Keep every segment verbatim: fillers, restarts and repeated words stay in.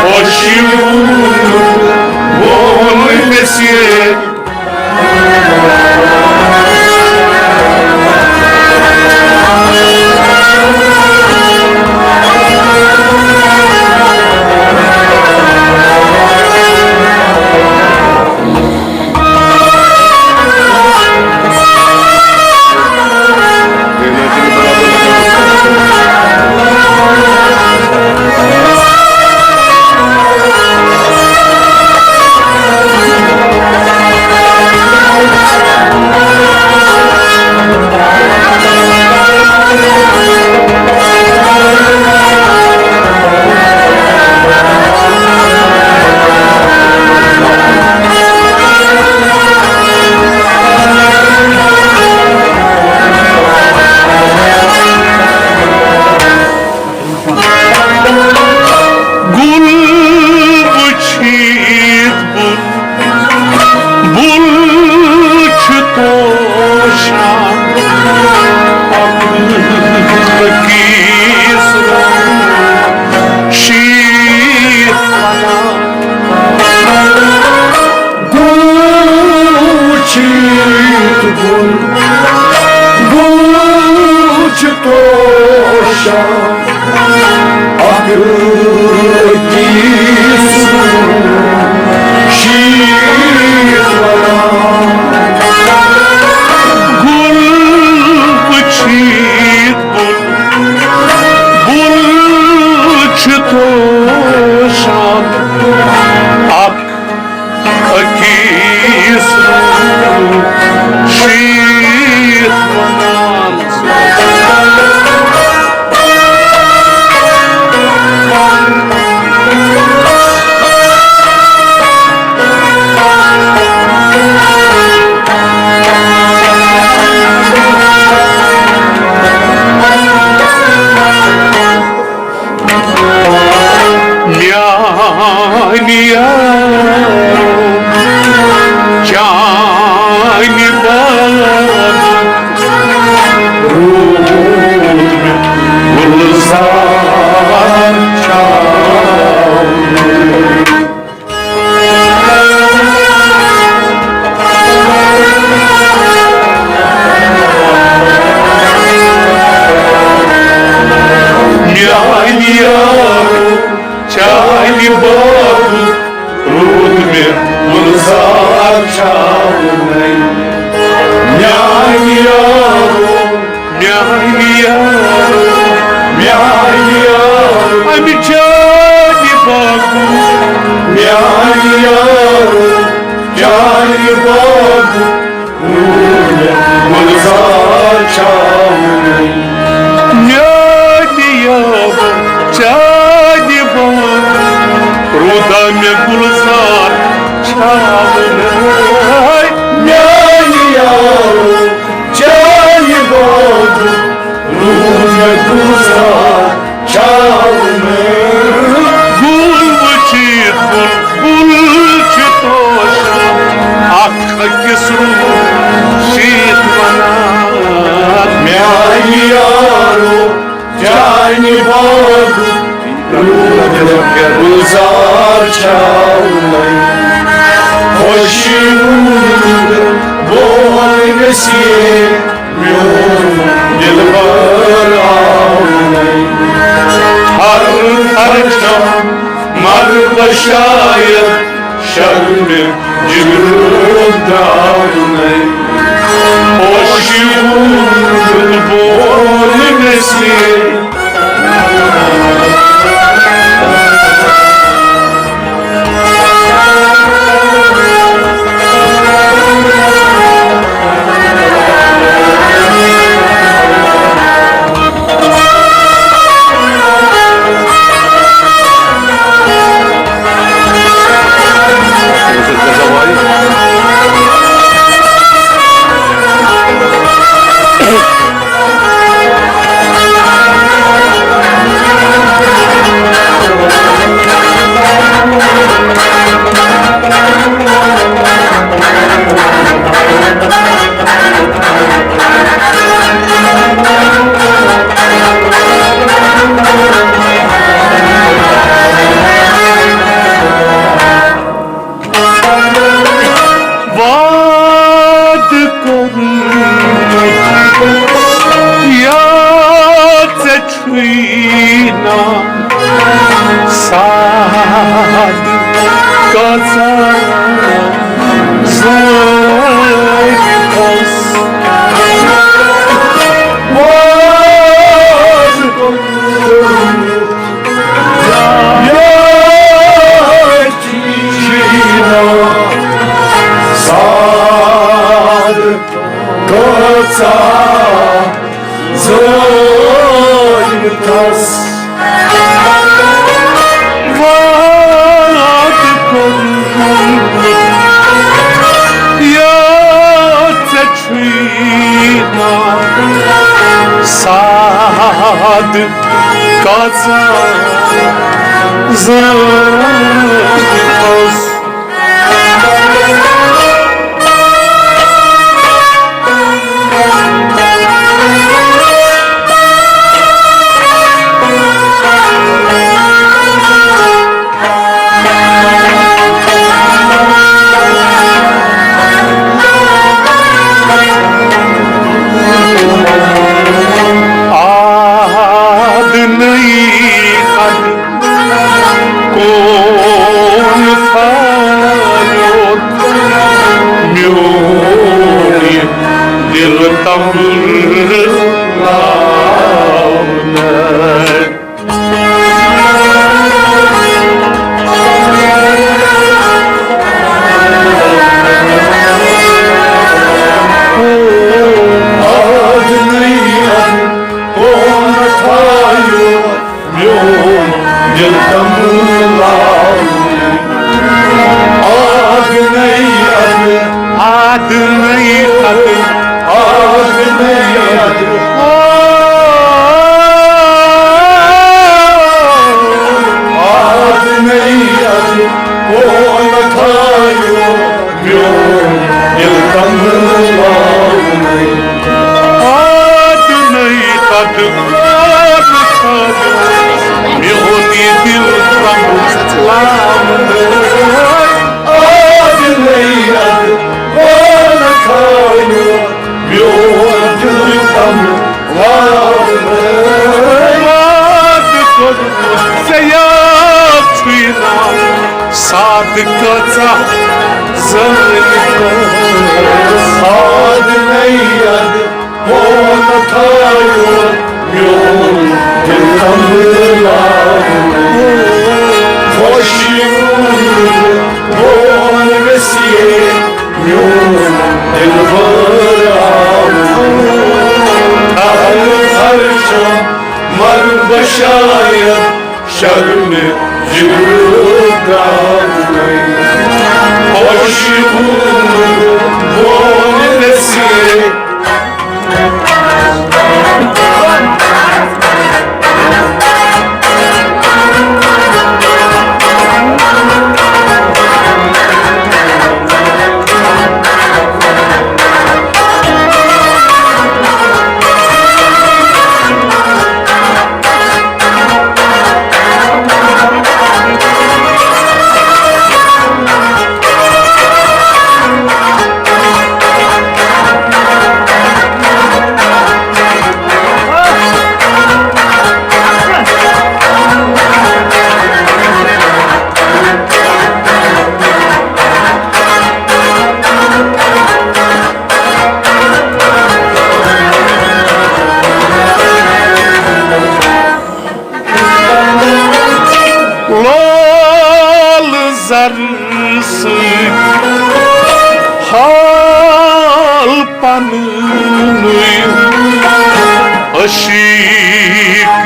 Hoş yılın, bu گُل وٕچھِتھ بُل، بُل چھُ توشان۔ اکھ أکِس شیٖتھ وَنان۔ گُل وٕچھِتھ بُل، بُل چھُ توشان۔ اکھ أکِس شیٖتھ وَنان۔ گُل وٕچھِتھ بُل، بُل چھُ توشان۔ اکھ أکِس شیٖتھ وَنان۔ میانہِ یارو، چانہِ باغُک روٗد مےٚ گُلزار چاونٕے۔ میانہِ یارو، چانہِ باغُک روٗد مےٚ گُلزار چاونٕے۔ میانہِ یارو، میانہِ یارو، میانہِ یارو، امہِ چانہِ باغُک، میانہِ یارو، چانہِ باغُک روٗد مےٚ گُلزار چاونٕے۔ میانہِ یارو، چانہِ باغُک روٗدا مےٚ گُلزار چاونٕے۔ میانہِ یارو، چانہِ باغُک روٗد مےٚ گُلزار چاونٕے۔ گُل وٕچھِتھ بُلبُل چھِ توشان، اکھ أکِس روٗد شیٖتھ وَنان۔ میانہِ یارو، چانہِ باغُک روٗد مےٚ گُلزار چاونٕے۔ خۄشی ہُنٛد بول گژھِ میون دلبر آونَے۔ ہر ہر شم مر بہ شاید شرمہِ جگرُک درٛاونَے۔ خۄشی ہُنٛد بول گژھِ سیٖنا ساد کٲژاہ زٲج ٲس۔ واد کوٚرُن یاد سیٖنا ساد کٲژاہ زٲج ٲس۔ واد کوٚرُن یاد ژےٚ چھُے نا ساد کٲژاہ زٲج ٲس۔ آد نٔے قد کون تھایوت میون یہِ دل تمبراونہٕ۔ آد نٔے قد کون تھایوت میون دل تمبراونہٕ۔ آد نٔے قد، آد نٔے قد، آد نٔے قد، آد نٔے قد کون تھایوت میون دل تمبراونہٕ۔ آد نٔے قد کون تھایوت میون یہِ دل تمبراونہٕ۔ آد نٔے قد کون تھایوت میون دل تمبراونہٕ۔ واد کوٚرمُت ژےٚ یاد چھُے نا ساد کٲژاہ زٲج ٲس۔ آد نٔے قد کون تھایوت میون دل تمبراونہٕ۔ خوشی گوٚو ویسے میون دل بٲراونہٕ۔ اہل خرچہ مر بشاید شرمہِ جگرٕ ترٛاونَے۔ خوش وُن بون گژھِ۔ لال زر سۭتۍ حال پنٕنُے عشیٖق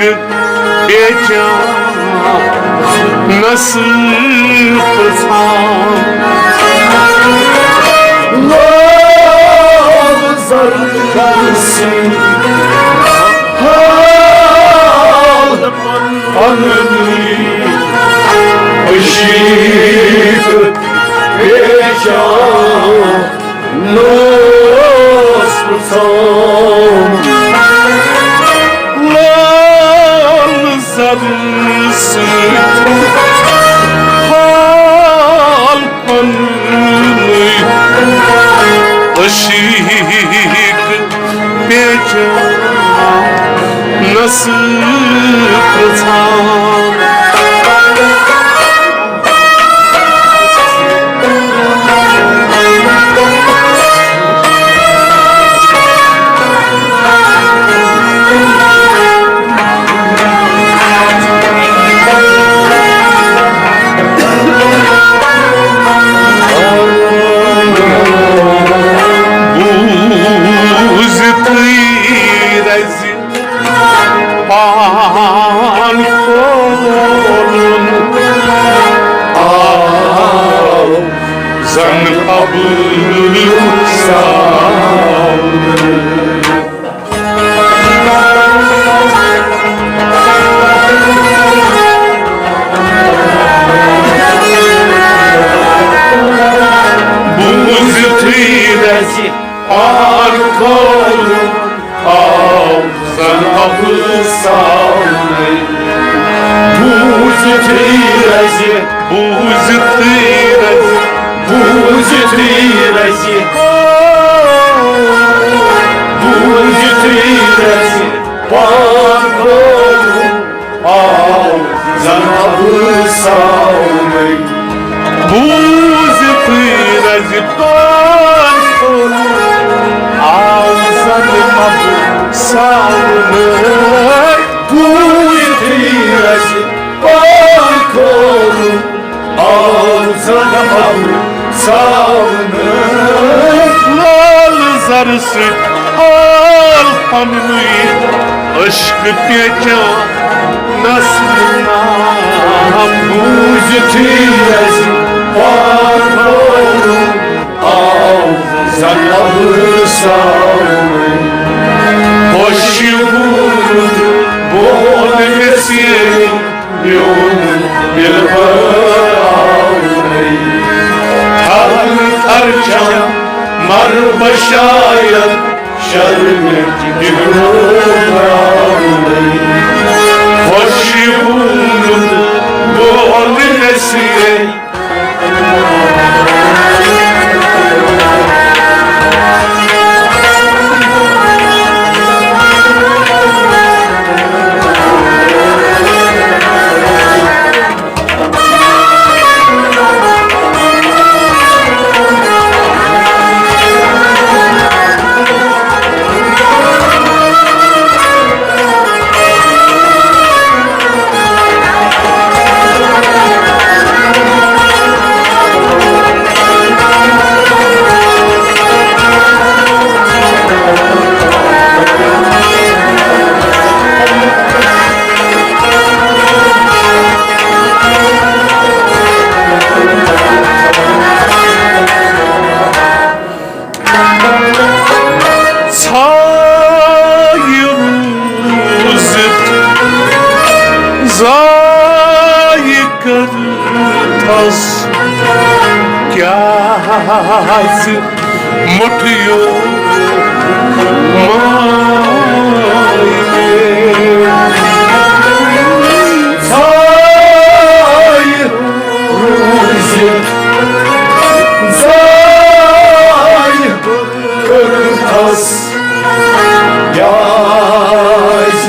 پیچان نصیٖب پرٛژھان۔ لال زر سۭتۍ حال پنٕنۍ عشیٖق پیچان نصیٖب پرٛژھان۔ لال زر سۭتۍ حال پنٕنُے عشیٖق پیچان سۭتۍ پرٛژھان۔ بوٗزِتھٕے رَزِ پان کھولُن آو زن ابوٗ سامنہٕ۔ بوٗزِتھٕے رَزِ پان کھولُن آو زن ابوٗ سامنَے۔ بوٗزِتھٕے رَزِ، بوٗزِتھٕے رَزِ، بوٗزِتھٕے رَزِ، بوٗزِتھٕے رَزِ پان کھولُن آو زن ابوٗ سامنَے۔ بوٗزِتھٕے رَزِ پان کھولُن آو زن ابوٗ سامنَے۔ بوٗزِتھٕے رَزِ پان کھولُن آو زن ابوٗ سامنَے۔ لال زر سۭتۍ آل پننُے عشق پیچان نسل نام۔ بوٗزِتھٕے رَزِ پان کھولُن آو زن ابوٗ سامنَے۔ خۄش وُنُن بون یژھِ میون دلبر آونَے۔ تھر تھر چھم مر بہ شاید شرمہِ دِلو راونَے۔ خۄش وُنُن بون یژھِ ژھایہِ روٗزِتھ ضایہِ کٔرتھس کیٛازِ مُٹھیو ماے مےٚ؟ ژھایہِ روٗزِتھ ضایہِ کٔرتھس کیٛازِ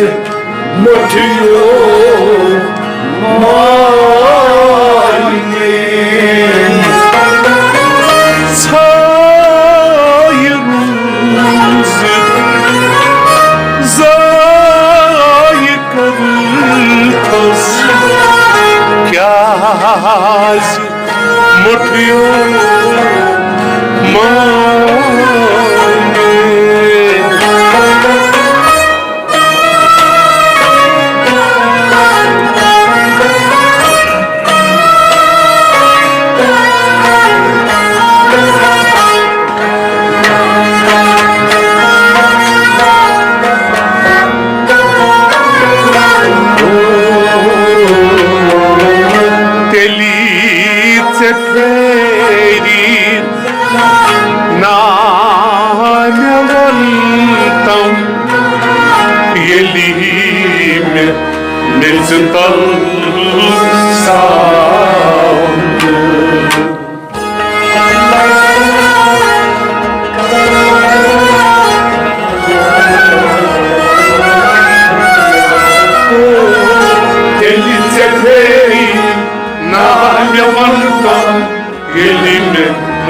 مُٹھیو ماے مےٚ؟ ژھایہِ روٗزِتھ ضایہِ کٔرتھس کیٛازِ مُٹھیو ماے مےٚ؟ تیٚلی ژےٚ پھیری نا مےٚ وَن تَم، ییٚلی مےٚ نِژ تَل ساونہٕ۔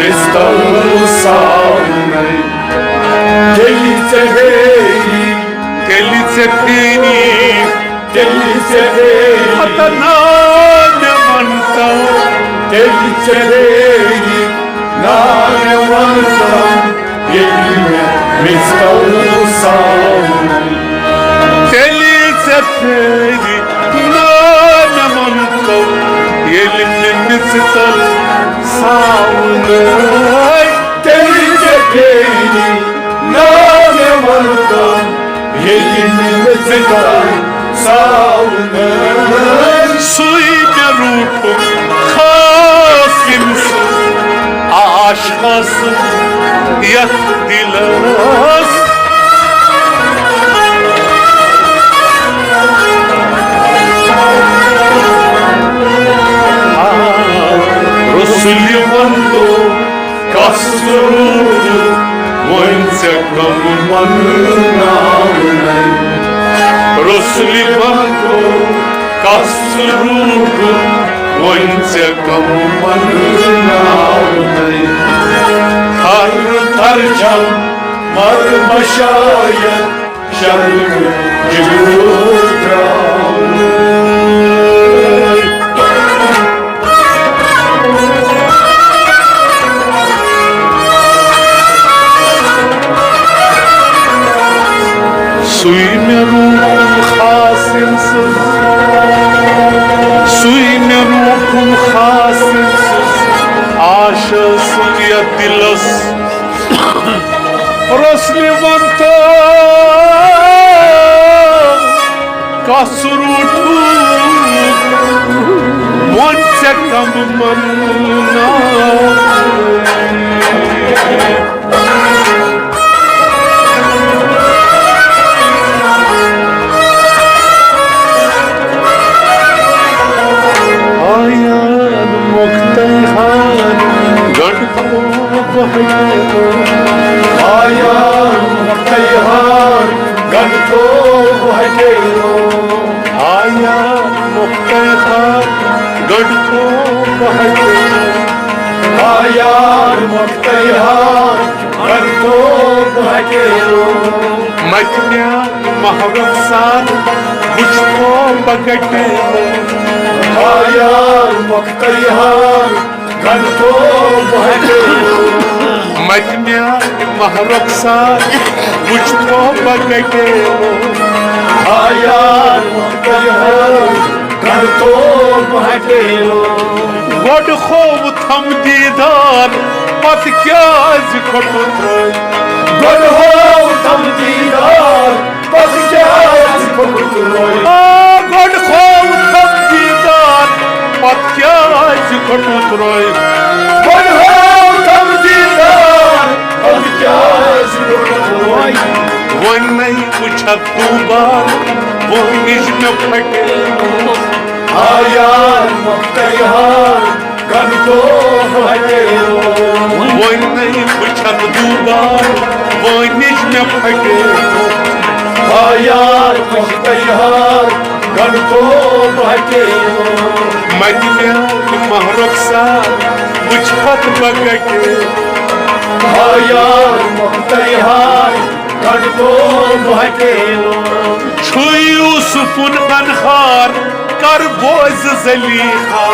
پِستول ساونَے، تیٚلہِ ژےٚ بیٚیہِ، تیٚلہِ ژےٚ پھیری، تیٚلہِ ژےٚ بیٚیہِ۔ ہتا نا مےٚ وَن تو۔ تیٚلہِ ژےٚ بیٚیہِ، نا مےٚ وَن تو۔ ییٚلہِ مےٚ مِستَو ساونَے۔ تیٚلہِ ژےٚ پھیری، نا مےٚ وَن تو۔ ییٚلہِ مےٚ مِستَو ساونَے۔ تیٚلہِ ژےٚ پھیری، نا مےٚ وَن تو۔ ییٚلہِ مےٚ مِستَو ساونَے۔ سُے مےٚ روٗپُک خاص ییٚمہِ سُنٛد عاشق ٲسٕس یَتھ دِلَس۔ آ، رسولِ وَندو کَس روٗد وۄنۍ ژےٚ کَم وَنناونَے۔ رسولِ وَندو کَس روٗد وۄنۍ ژےٚ کَم وَنناونَے۔ ہر ترجم مر بشاید شرم جلو ترٛاونَے۔ سُے مےٚ روٗپُم خاص ییٚمہِ سٕنٛز، سُے مےٚ روٗپُم خاص ییٚمہِ سٕنٛز، عاشق سُنٛد یَتھ دِلَس۔ رسولِ وَن تو کَس روٗٹُک وۄنۍ ژےٚ کَم منناو۔ آیان مۄختَے ہار گنٛڈ آیار مۄختَے ہار گنٛڈ تھوو ہٹیو۔ آیار مۄختَے ہار گنٛڈ تھوو ہٹیو۔ آیار مۄختَے ہار گنٛڈ تھوو ہٹیو۔ مَتہِ مےٚ ماہ رۄخسار وٕچھ تھوو بہٕ گٹیو۔ آیار مۄختَے ہار گنٛڈ تھوو ہٹیو۔ مَتہِ مےٚ ماہ رۄخسار وٕچھ تھوو بہٕ گٹیو۔ آیار مۄختَے ہار گنٛڈ تھوو ہٹیو۔ گۄڈٕ ہووُتھم دیٖدار، پتہٕ کیٛازِ کھوٚٹُتھ روے؟ گۄڈٕ ہووُتھم دیٖدار، پتہٕ کیٛازِ کھوٚٹُتھ روے؟ آ، گۄڈٕ ہووُتھم دیٖدار، پتہٕ کیٛازِ کھوٚٹُتھ روے؟ گۄڈٕ ہووُتھم دیٖدار، پتہٕ کیٛازِ کھوٚٹُتھ روے؟ وۄنۍ نَے وٕچھتھ دوٗبار، وۄنۍ نِش مےٚ پھٹے۔ آیار مۄختَے ہار گنٛڈ تھوو ہٹیو۔ وۄنۍ نَے وٕچھتھ دوٗبار، وۄنۍ نِش مےٚ پھٹے۔ آیار مۄختَے ہار گنٛڈ تھوو ہٹیو۔ مَتہِ مےٚ ماہ رۄخسار وٕچھ پتہٕ بہٕ گٹے۔ آیار مۄختَے ہار گنٛڈ تھوو ہٹیو۔ چھُ یوسفُن انہار کر بوز زلیخا۔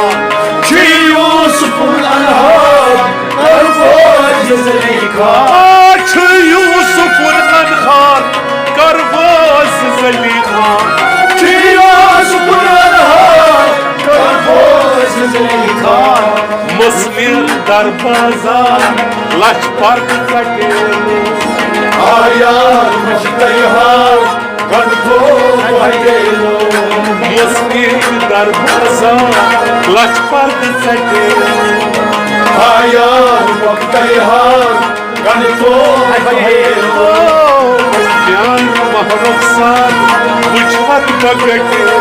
چھُ یوسفُن انہار کر بوز زلیخا۔ آ، چھُ یوسفُن انہار کر بوز زلیخا۔ چھُ یوسفُن انہار کر بوز زلیخا۔ مٔژھ مےٚ در بازار لچھ پردٕ ژٹیو۔ آیار مۄختَے ہار گنٛڈ تھوو ہٹیو۔ مٔژھ مےٚ در بازار لچھ پردٕ ژٹیو۔ آیار مۄختَے ہار گنٛڈ تھوو ہٹیو۔ میٛانہِ ماہ رۄخسار وٕچھ پتہٕ بہٕ گٹیو۔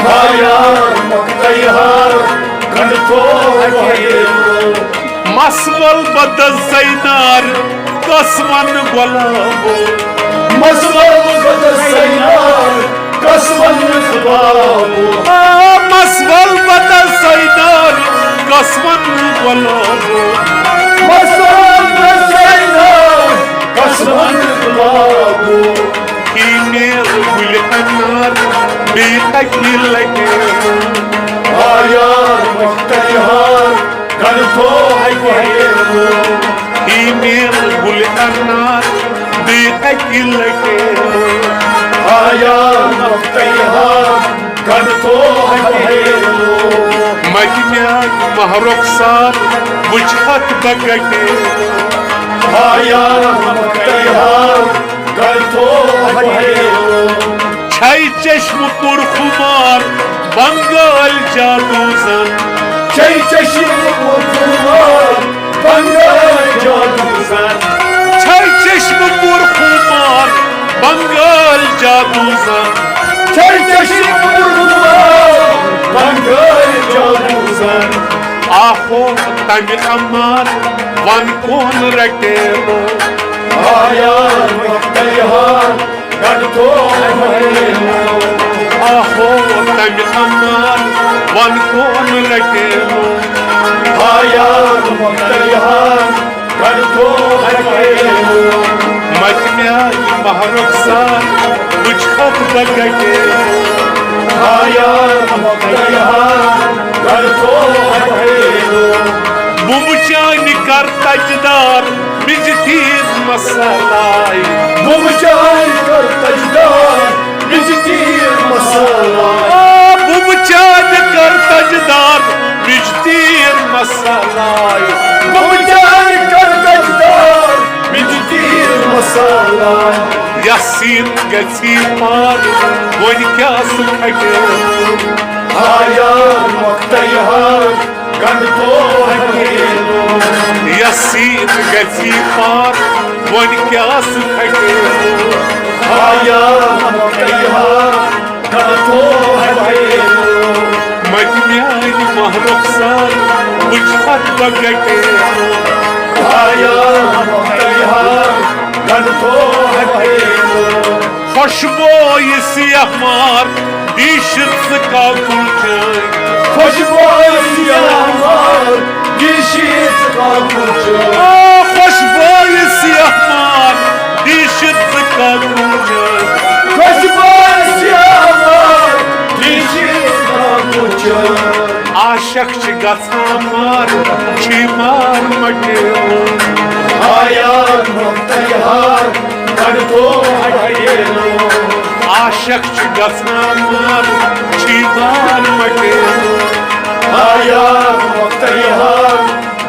آیار مۄختَے ہار گنٛڈ تھوو ہٹیو۔ مَس وَل بہٕ دَس زینار کَس وَنہٕ غۄلامو۔ مَس وَل بہٕ دَس زینار کَس وَنہٕ غۄلامو۔ آ، مَس وَل بہٕ دَس زینار کَس وَنہٕ غۄلامو۔ بیٚیہِ کَتہِ لَٹہِ؟ آیا مختیار، کر تو ہے پہلو۔ ہی میر گل انار، بیٚیہِ کَتہِ لَٹہِ؟ آیا مختیار، کر تو ہے پہلو۔ مَتہِ میٛانہِ ماہ رۄخسار، وٕچھ ہَتھ بہٕ کَتہِ؟ آیا مختیار، کر تو ہے پہلو۔ چھے چشم پُر خمار بنگال جادو زن۔ چھے چشم پُر خمار بنگال جادو زن۔ چھے چشم پُر خمار بنگال جادو زن۔ چھے چشم پُر خمار بنگال جادو زن۔ آہو تمہِ امار ون کون رٹیو۔ آیا مختیار، کر تو ہے پہلو۔ آہو تمہِ امار ون کون رٹیو۔ آیا مختیار، کر تو ہے پہلو۔ مَتہِ میٛانہِ ماہ رۄخسار، وٕچھ ہَتھ بہٕ کَتہِ؟ آیا مختیار، کر تو ہے پہلو۔ بُمہٕ چانہِ کر تجدار، مِجہِ تیز مسالای۔ بُمہٕ چانہِ کر تجدار، مِجہِ تیز مسالای۔ آ، بُمہٕ چانہِ کر تجدار، مِجہِ تیز مسالای۔ بُمہٕ چانہِ کر تجدار، مِجہِ تیز مسالای۔ یاسین گژھی پار، وۄنۍ کیٛاہ سُہ کھٹہِ؟ آیا مختیار، کر تو ہے پہلو۔ یاسین گژھی پار، وۄنۍ کیٛاہ سُہ کھٹہِ؟ آیا مختیار، کر تو ہے پہلو۔ مَتہِ میٛانہِ ماہ رۄخسار، وٕچھ ہَتھ بہٕ کَتہِ؟ آیا مختیار، کر تو ہے پہلو۔ خوشبویہِ سیاہ مار، دیٖشِتھ ژٕ کاکُل چٲنۍ۔ خوشبویہِ سیاہ مار، دیٖشِتھ ژٕ کاکُل چٲنۍ۔ آ، خوشبویہِ سیاہ مار، دیٖشِتھ ژٕ کاکُل چٲنۍ۔ خوشبویہِ سیاہ مار، دیٖشِتھ ژٕ کاکُل چٲنۍ۔ عاشق چھِ گژھان مار، چھی مار مٹیو۔ آیا مختیار، کر تو ہے پہلو۔ عاشق چھِ گژھان مار، چھی مار مٹیو۔ آیا مختیار،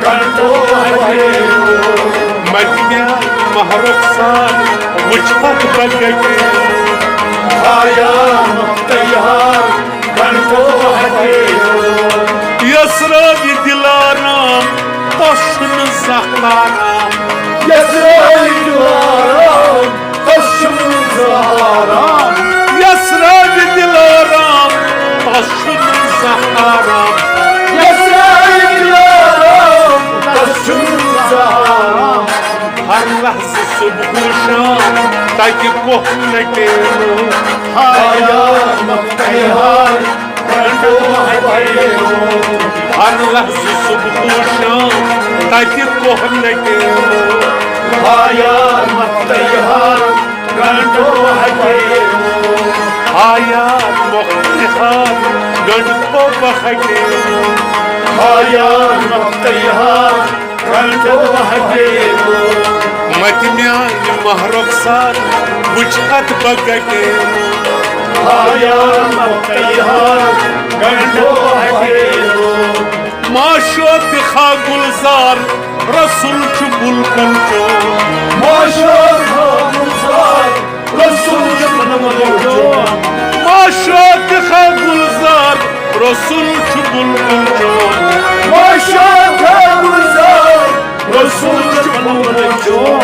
کر تو ہے پہلو۔ مَتہِ میٛانہِ ماہ رۄخسار، وٕچھ ہَتھ بہٕ کَتہِ؟ آیا مختیار، کر تو ہے پہلو۔ یَس رٲوِ دِلارام، تَس چھُنہٕ زانٛہہ آرام۔ یَس رٲوِ دِلارام، تَس چھُنہٕ زانٛہہ آرام۔ یَس رٲوِ دِلارام، تَس چھُنہٕ زانٛہہ آرام۔ یَس رٲوِ دِلارام، تَس چھُنہٕ زانٛہہ آرام۔ ہر لحظہٕ صبح و شام، تَتہِ کوہ نٹیلو۔ آیا مختیار، کر تو ہے پہلو۔ ہر لحظہٕ صبح و شام، تَتہِ کوہ نٹیلو۔ آیا مختیار، کر تو ہے پہلو۔ آیا مختیار، گنڈ تو بہٹیلو۔ آیا مختیار، کر تو ہے پہلو۔ مَتہِ میٛانہِ ماہ رۄخسار، وٕچھ ہَتھ بہٕ کَتہِ؟ آیا مختیار، کر تو ہے پہلو۔ معشوق خا گلزار، رسول چھُ بلبل چون۔ معشوق خا گلزار، رسول چھُ بلبل چون۔ معشوق خا گلزار، رسول چھُ بلبل چون۔ معشوق خا گلزار، رسول چھُ بلبل چون۔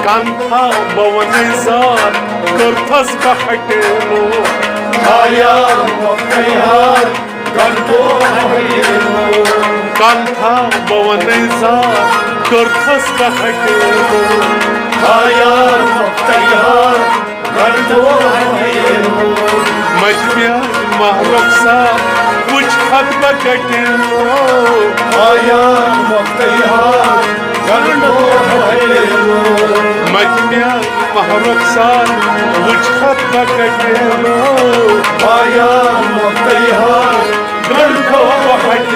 کن تھا بہٕ وَنَے زار، کٔرتھَس بہٕ ہٹیلو۔ آیا مختیار، کن تو ہٹیلو۔ کن تھا بہٕ وَنَے زار، کٔرتھَس بہٕ ہٹیلو۔ آیا مختیار، کر تو ہٹیلو۔ مَتہِ میٛانہِ ماہ رۄخسار، وٕچھ ہَتھ بہٕ کَٹیلو۔ آیا مختیار، مجمع مہرخسار وٕچھ خط بکٹیلو، آیا مختیار گنڈو ہٹ